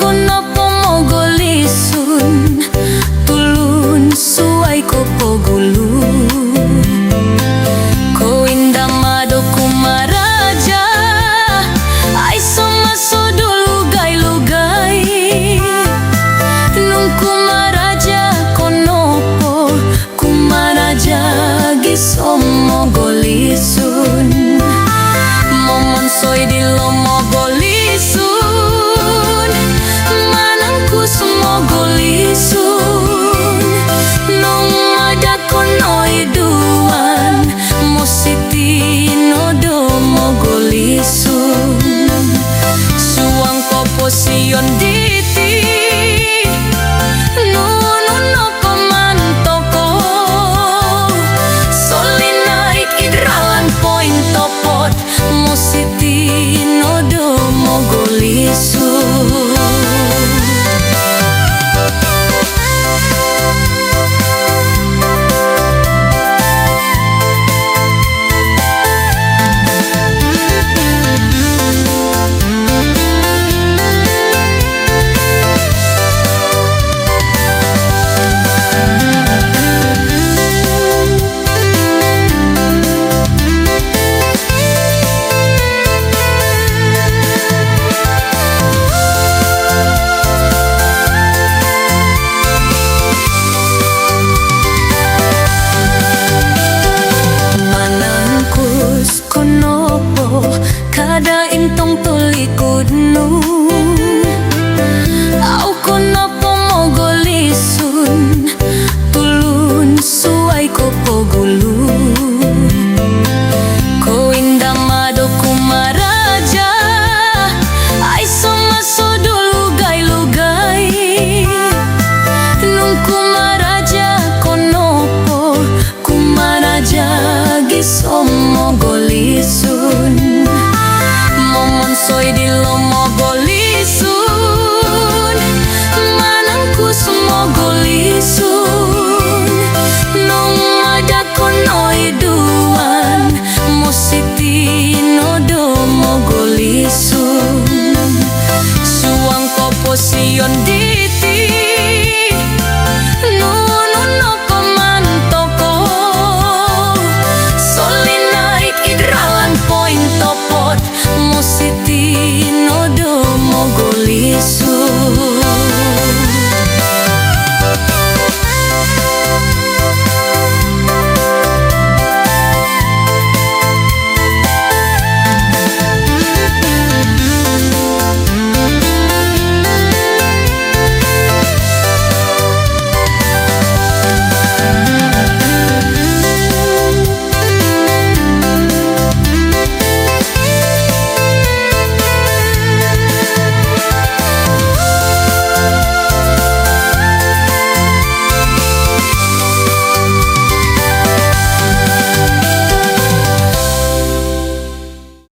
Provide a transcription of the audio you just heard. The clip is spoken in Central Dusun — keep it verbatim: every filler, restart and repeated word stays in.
Au nopo mogolisun, tulun suai ko pogulu. Koindama do kumaraja, aiso maso do lugai-lugai. Nung kumaraja ko nopo, kumaraja gisom mogolisun. Momonsoi dilo mogolisun, manangkus mogolisun. Nung ada ko noiduan, mositi no do mogolisun. Suang koposion diti, nunu nopo maan tokou, solinaid id ralan pointopot, mositi no do mogolisun. Manangkus ko nopo, kada intong tolikud nu. Au ko nopo mogolisun, tulun suai ko pogulu. Koindama do kumaraja, aiso maso do lugai-lugai. Nung kumaraja ko nopo, kumaraja gisom mogolisun. Momonsoi dilo mogolisun, manangkus mogolisun. Nung ada ko noiduan, mositi no do mogolisun. Suang koposion diti,